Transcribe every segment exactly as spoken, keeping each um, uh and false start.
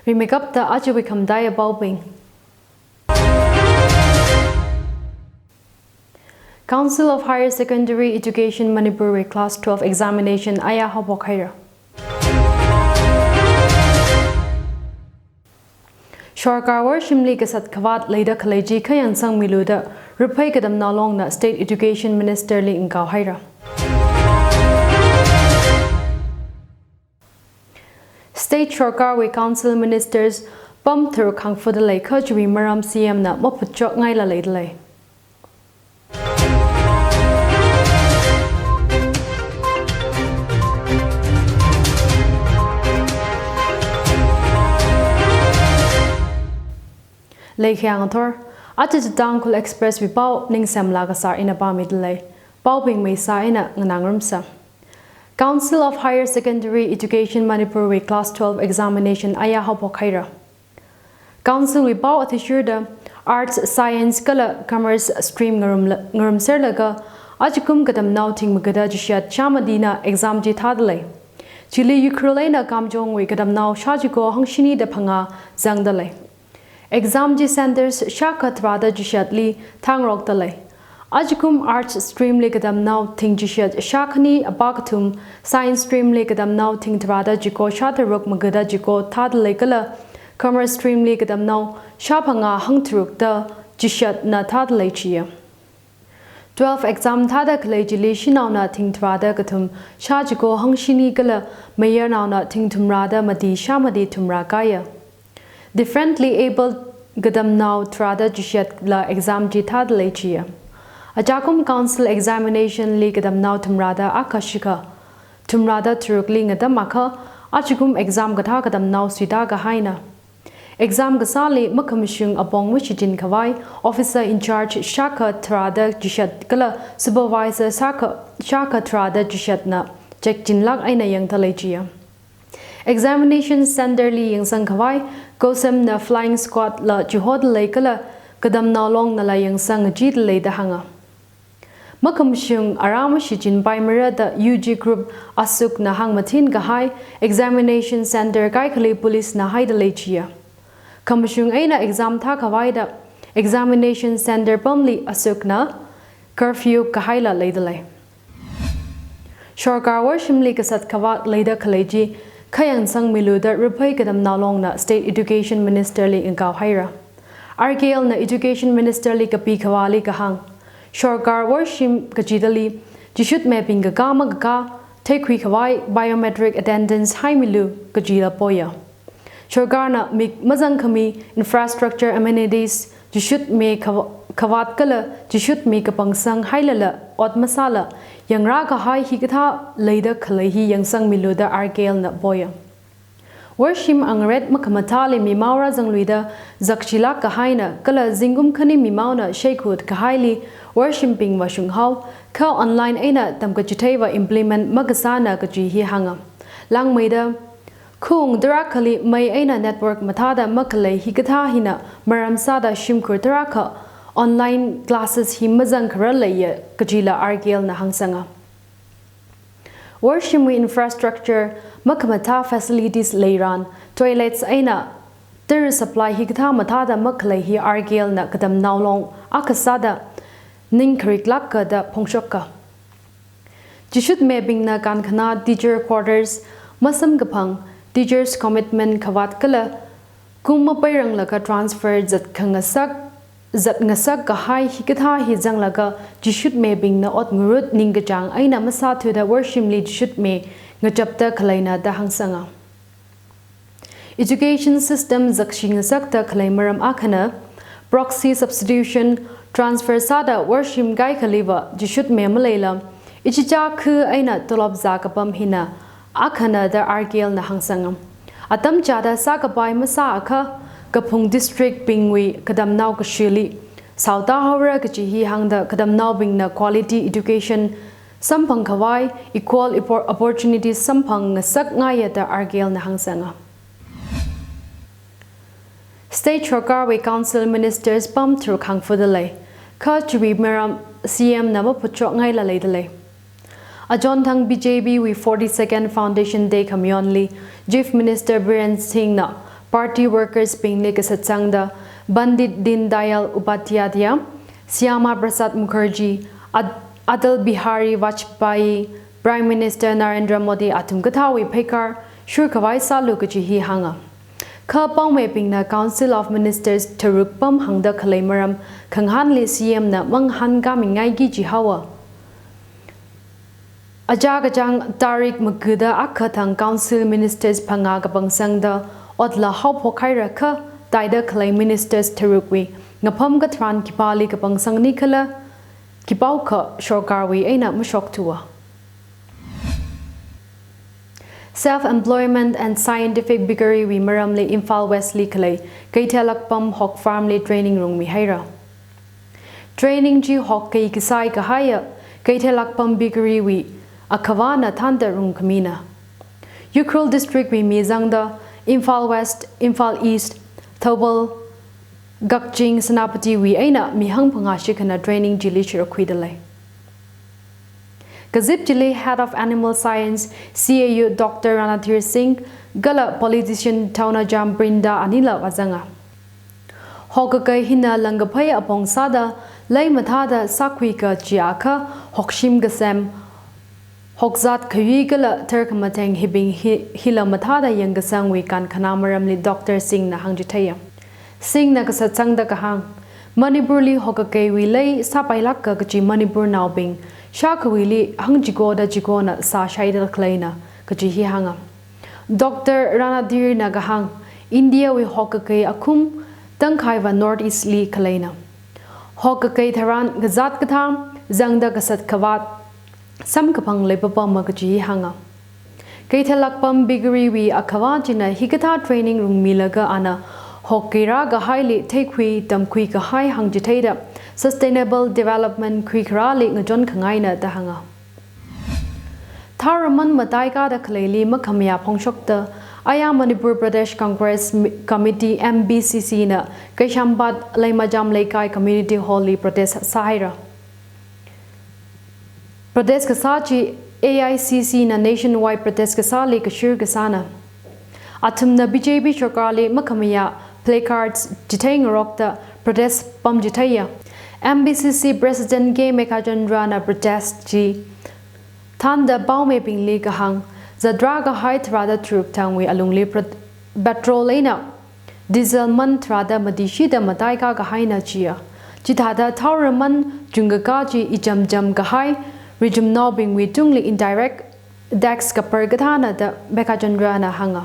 Rimeikapta ajawui khamataiya paobing. Council of Higher Secondary Education Manipur wui class twelve examination aya haophok haira. Sorkar worshimli kasat khavāt leida khalei chi khayangsang milu da Ruphei Kadamnao Longna State Education Minister li ngakao haira. State Sorkar wui Council Ministers pam tharuk hāngfuda lei kha chiwui maram C M na maphutchok ngaila leida lei. Leikhayang thor, aja chi Tangkhul Express wui pao Ningsemla Kasar ina pāmida lei. Paobing meisā eina nganā ngarumsa. Council of Higher Secondary Education Manipur wui class twelve examination aya haophok haira. Council wui pao athishurda Arts, Science kala Commerce stream ngarumla-, ngarumserlaga ajakum katamnao thing magada chishat shāmatina exam chi thāda lei. Chili Ukhrul eina Kamjong wui katamnao shāchiko hangshini da phangā zangda lei. Exam chi centres shākha tharāda chishatli thāngarokda lei. Ajakum Arts stream li katamnao thing chishat shākhani apā kathum, Science stream li katamnao thing tharāda chiko shātharuk magada chiko thāda lei kala Commerce stream li katamnao shāphangā hangtharukda chishatna thāda lei chiya. Twelve exam thāda khalei chili shanaona thing tharāda kathum shāchiko hangshini kala mayarnaona thing thumrāda mati shāmati thumrā kaya. Differently abled katamnao tharāda chishatla exam chi thāda lei chiya. Ajakum Council examination li katamnao thumrāda akha shikha, thumrāda tharukli ngatam akha, ajakum exam kathā katamnao suita kahaina. Exam kasāli makhamashung apong mashichin khavai, officer in charge shākha tharāda chishat kala supervisor shākha, shākha tharāda chishatna check chinlāk eina yangda lei chiya. Examination centre li yangsang khavai, COHSEM na flying squad la chihoda lei kala Kadamnao Longna la yangsang ngachida lei da hānga. Makhamashung ara mashichinpaimara da U G group ASUK na hāngmathin kahai examination centre kaikhali police na haida lei chiya. Khamashung eina exam thā khavai da examination centre pamli ASUK na curfew kahaila leida lei. Sorkar worshimli kasat khavāt leida khalei chi khayangsang milu da Ruphei Kadamnao Longna State Education Minister li ngakao haira. R K L na Education Minister li kapi khavāli kahāng. Sorkar worshim kachidali, chishutmebing kakā makakā theikhui khavai biometric attendance haimilu kachila poya. Sorkarna mik mazangkhami infrastructure amenities, chishutme khav-, khavāt kala chishutme kapangsang hailala ot masāla yangrā kahai hikathā leida khalei hi yangsang milu da R K L na poya. Worshim angaret makhamathāli mimao rāzangluida zakshilāk kahaina kala zingkum khani mimaona sheikhut kahaili worshimbing vāshunghao, kha online eina tamkachitheiva implement makasāna kaji hi hānga. Langmeida, khaung tarākhali mei eina network mathāda makhalei hikathā hina maram sāda shimkhur tarākha online classes hi mazangkharar leiya kajila R K L na hāngsanga. Worshimwui infrastructure makhamathā facilities leiran, toilets eina tara supply hikathā mathāda makhalei hi R K L na Kadamnao Long akha sāda ningkhariklāka da phongshoka. Chishutmebingna kankhanā teacher quarters, masamkaphang, teachers commitment khavāt kala kum mapeiranglaga transfer zatkhangasak, zatngasak kahai hikathā hi zanglaga chishutmebingna ot ngarut ningkachāng eina masāthuda worshimli chishutme ngachapta khaleina da hāngsanga. Education system zakshingasakta khalei maram akhana, proxy substitution, transfer sāda worshim kaikhaliva chishutme maleila, ichicha khu eina tolop zā kapam hina akhana da R K L na hāngsanga. Atam chāda sākapai masāakha, kaphung district bingwui kadamnao kashili saotāhaora kaji hi hāngda kadamnaobingna quality education samphang khavai, equal oppo-, opportunities samphang ngasak ngaiya da R K L na hāngsanga. State Sorkarwui Council Ministers pam tharuk hāngfuda lei, kha chiwui maram C M na maphutchok ngaila leida lei. Achonthang B J P wui forty-second Foundation Day khamayonli, Chief Minister Biren Singh na party workers bingli kasatsangda Pandit Deendayal Upadhyaya, Shyama Prasad Mukherjee, At-, Atal Bihari Vajpayee, Prime Minister Narendra Modi athum kathāwui pheikar shurkhavai sālu kaji hi hānga. Kha paomeibingna Council of Ministers tharuk pamhāngda khalei maram khangahānli C M na mangahānkāmingaiki jihaowa. Aja kachāng tarik magada akha thang Council Ministers phangā kapangsangda otla haophok haira kha taida khalei Ministers tharukwui ngapham katharan khipāli kapangsangni khala khipākha sorkarwui eina mashokthuwa. Self-employment and scientific piggery wui maramli Imphal West li khalei Keithelakpam Hog Farm li training rungmi haira. Training chi hog kei kasai kahaiya Keithelakpam piggery wui akhavana thānda rungkhamina. Ukhrul District wui mi zangda Imphal West, Imphal East, Thoubal, Kakching, Senapati wui eina mihāng phangā shikhana training chili shurkhuida lei. Kazip chili Head of Animal Science, C A U, Doctor Ranadhir Singh, kala politician Thaunajam Brinda anila vāzanga. Hog kakei hina langkaphai apong sāda lei mathāda sākhui kajiakha hog shim kasem, hog zat khayui kala tharkhamatheng hibing hi, hila mathāda yangkasangwui kankhana maramli Doctor Singh na hāngchitheiya. Singh na kasatsangda kahāng, Manipurli hog kakeiwui lei sāpailāka kaji Manipurnaobing shākhuili hāngchiko da chikona sāshaida khaleina kaji hi hānga. Doctor Ranadhir na kahāng, India wui hog kakei akhum tangkhaiva North East li khaleina. Hog kakei tharan kazat kathā zangda kasat khavāt samkaphang leipapama kaji hi hānga. Keithelakpam piggery wui akhava china hikathā training rungmilaga ana hog keira kahaili theikhui tamkhui kahai hāngchitheida sustainable development khuikharāli ngachonkhangaina da hānga. Thaoraman mataikada khaleili makhamayā phongshokta aya Manipur Pradesh Congress Mi-, Committee, M P C C na Keshwampat Leimajam Leikai Community Hall li protest sāhaira. Protest kasā chi A I C C na nationwide protest kasāli kashur kasāna. Athumna B J P sorkarli makhamayā placards chithei ngarokta protest pamchitheiya. M P C C President K Meghachandra na protest chi thānda paomeibingli kahāng, zatrā kahai tharāda tharuk thangwui alungli pr-, petrol eina diesel man tharāda matishida mataikā kahaina chiya. Chithāda thaoraman chungkakā chi ichamcham kahai rijumnaobingwui tungli indirect tax kapar kathāna da Meghachandra na hānga.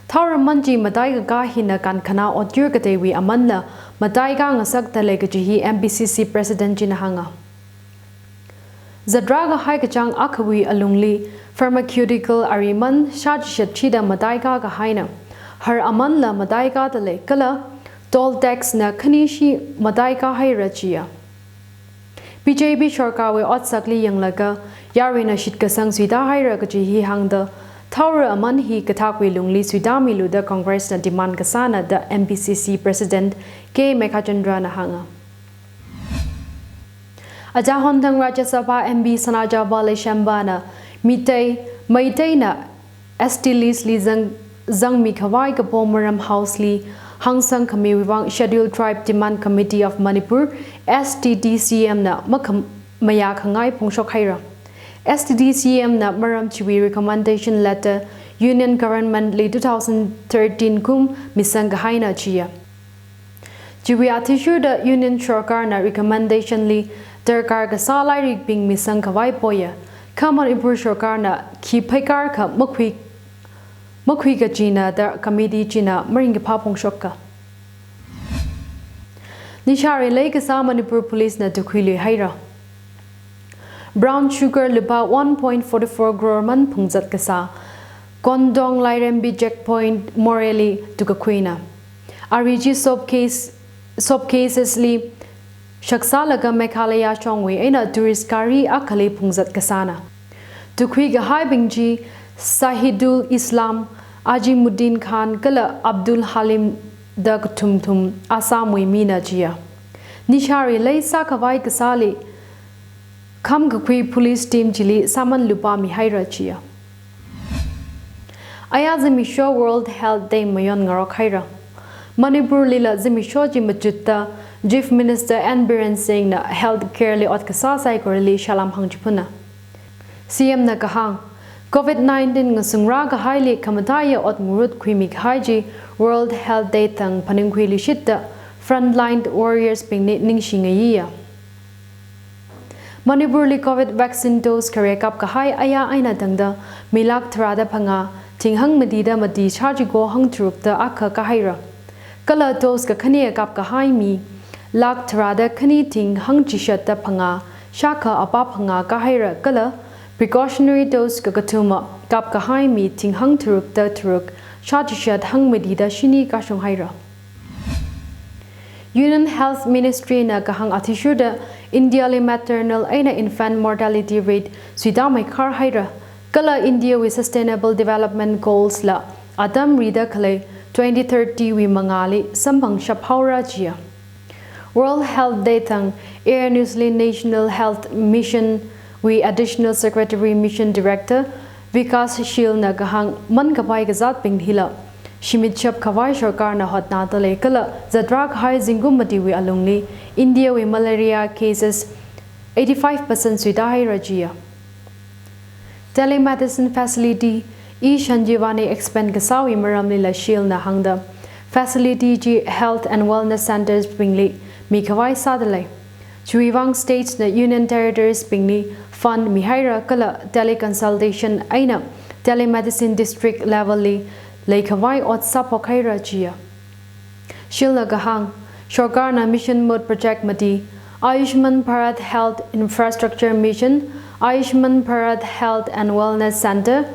Thaoraman chi mataikakā hina kankhana otyur kateiwui amanla mataikā ngasakta lei kaji hi M P C C President china hānga. Zatrā kahai kachāng akhawui alungli pharmaceutical ariman shāchishat chida mataikā kahaina. Har amanla mataikāda lei kala toll tax na khanishi mataikā haira chiya. B J P sorkarwui otsakli yanglaga yaruina shitkasang suita haira kaji hi hāngda, thaora aman hi kathakwui lungli suitamilu da Congress na demand kasāna da M P C C President K Meghachandra na hānga. Aja honthang Rajya Sabha M P Sanajava Leishemba na Meitei, Meiteina S T list li zang, zangmi khavai kapo maram House li hāngsang khamiwui vang Scheduled Tribe Demand Committee of Manipur, S T D C M na makham-, mayā khangai phongshok haira. S T D C M na maram chiwui recommendation letter Union Government li two thousand thirteen kum misang kahaina chiya. Chiwui athishurda Union sorkarna recommendation li darkar kasā lairikbing misang khavai poya. Kha Manipur sorkarna khi pheikar kha makhui, makhui kachina da committee china maringkaphā phongshoka. Nishāri leikasā Manipur Police na tukhuilui haira. Brown sugar lupā one point forty four crore man phungzat kasā Kondong Lairembi checkpoint Morehli tukakhuina. Ari chi soap case, soap cases li shaksālaga Meghalaya shongwui eina tourist gari akhali phungzat kasāna. Tukhui kahaibing chi Sahidul Islam, Ajimuddin Khan kala Abdul Halim da kathum thum Assamwui mina chiya. Nishāri leisā khavai kasāli khamkakhui police team chili sāman lupā mihaira chiya. Aya zimiksho World Health Day mayon ngarok haira. Manipurlila zimiksho chi machutta Chief Minister N Biren Singhna health care li ot kasā saikorali salām hāngchiphuna. C M na kahāng, COVID nineteen ngasungra kahaili khamataiya ot ngarut khuimi kahai chi World Health Day thang phaningkhui lishitta frontline warriors bingli ningshi ngayiya. Manipurli COVID vaccine dose khare kap kahai aya eina tangda mi lakh tharāda phangā thing hangmatida mati shāchiko hangtharukta akha kahaira. Kala dose kakhane kap kahai mi lakh tharāda khani thing hangchishatta phangā shākha apā phangā kahaira kala precautionary dose kakathuma kap kahai mi thing hangtharukta tharuk shāchishat hangmatida shini kashung haira. Union Health Ministry na kahāng athishurda India li maternal eina infant mortality rate suitamei khar haira, kala India wui Sustainable Development Goals la atam rida khalei twenty thirty wui mangāli samphang shaphaora jiya. World Health Day thang Air News li National Health Mission wui Additional Secretary Mission Director Vikas Shil na kahāng man kapai kazatbing hila shimit shap khavai sorkarna hotnada lei kala zatra kahai zingkum matiwui alungli India wui malaria cases eighty five percent suita haira jiya. Telemedicine facility e-Sanjeevani expand kasāwui maramlila Shil na hāngda facility chi health and wellness centers bingli mikhavai sāda lei. Chiwui vang states na union territories bingli fund mihaira kala teleconsultation eina telemedicine district level li leikhavai ot sāphok haira jiya. Shil na kahāng, sorkarna mission mot project mati Ayushman Bharat Health Infrastructure Mission, Ayushman Bharat Health and Wellness Center,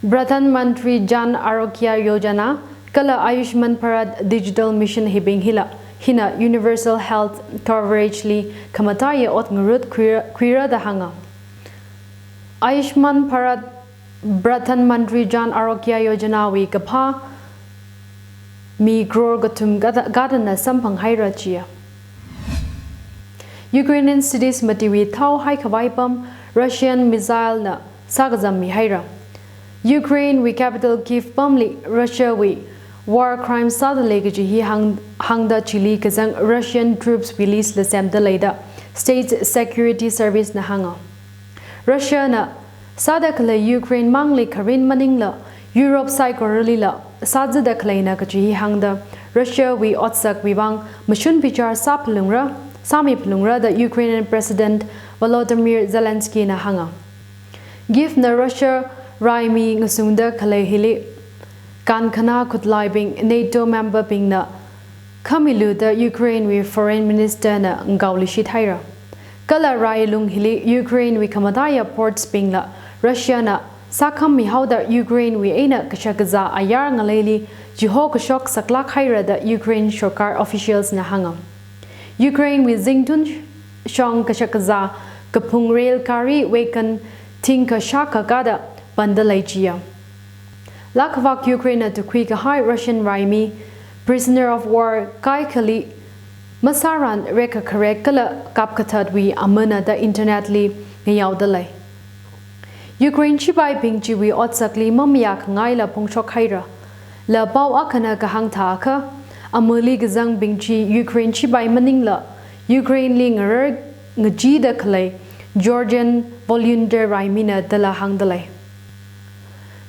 Pradhan Mantri Jan Arogya Yojana kala Ayushman Bharat Digital Mission hibing hila hina universal health coverage li khamataiya ot ngarut khuira, khuira da hānga. Ayushman Bharat Pradhan Mantri Jan Arogya Yojana wui kaphā mi crore kathum gada, gadana samphang haira jiya. Ukrainian cities matiwui thao haikhavai pam Russian missile na sākazam mihaira. Ukraine wui capital Kyiv pamli Russia wui war crime sāda lei kaji hi hāng, hāngda chili kazang Russian troops release la semda leida State Security Service na hānga. Russia na sāda khalei Ukraine mangli kharin maningla Europe saikoralila sāzada khaleina kaji hi hāngda Russia wui otsakwui vang mashun bichar sāphalungra, sāmiphalungra da Ukrainian President Volodymyr Zelensky na hānga. Kyiv na Russia raimi ngasungda khalei hili kankhanā khutlaibing NATO member bingna khamilu da Ukraine wui Foreign Minister na ngao lishit haira. Kala rai lung hili Ukraine wui khamataiya ports bingla Russia na sākham mihaoda Ukraine wui eina kashakazā ayar ngaleili chiho kashok saklak haira da Ukraine sorkar officials na hānga. Ukraine wui zingtun shong kashakazā kaphung rail gari wagon thingkha shākha gada panda lei jiya. Lakhavak Ukraine na tukhui kahai Russian raimi prisoner of war kaikhali masāran rekakharek kala kapkathatwui amana da internet li ngayaoda lei. Ukraine shipaibing chiwui otsakli mamayā khangaila phongshok haira. La pao akhana kahāng thākha, amali kazangbing chi Ukraine shipai maningla Ukraine li ngarar ngachida khalei Georgian volunteer raimina dala hāngda lei.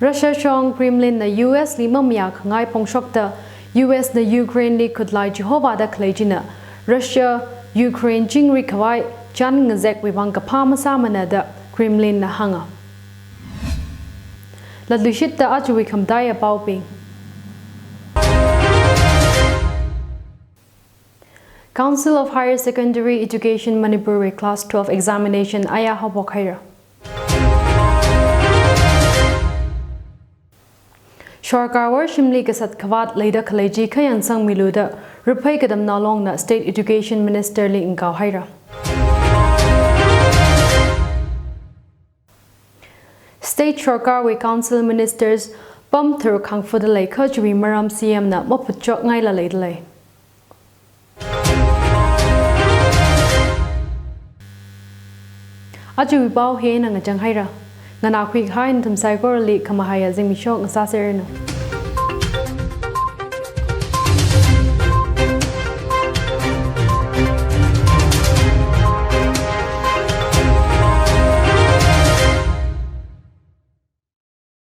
Russia shong Kremlin na U S li mamayā khangai phongshokta U S na Ukraine li khutlai chihovāda khalei china Russia Ukraine chingri khavai chān ngazekwui vang kaphā masāmana da Kremlin na hānga. Latluishitta ajawui khamataiya paobing. Council of Higher Secondary Education Manipur wui Class twelve examination aya haophok haira. Sorkar worshimli kasat khavāt leida khalei chi khayangsangmilu da Ruphei Kadamnao Longna State Education Minister li ngao haira. State sorkarwui Council Ministers pam tharuk hāngfuda lei kha chiwui maram C M na maphutchokngaila leida lei. Ajawui pao hina ngachang haira. Nganākhui kahai nathum saikorali khamahaiya zingmishok ngasāserranu.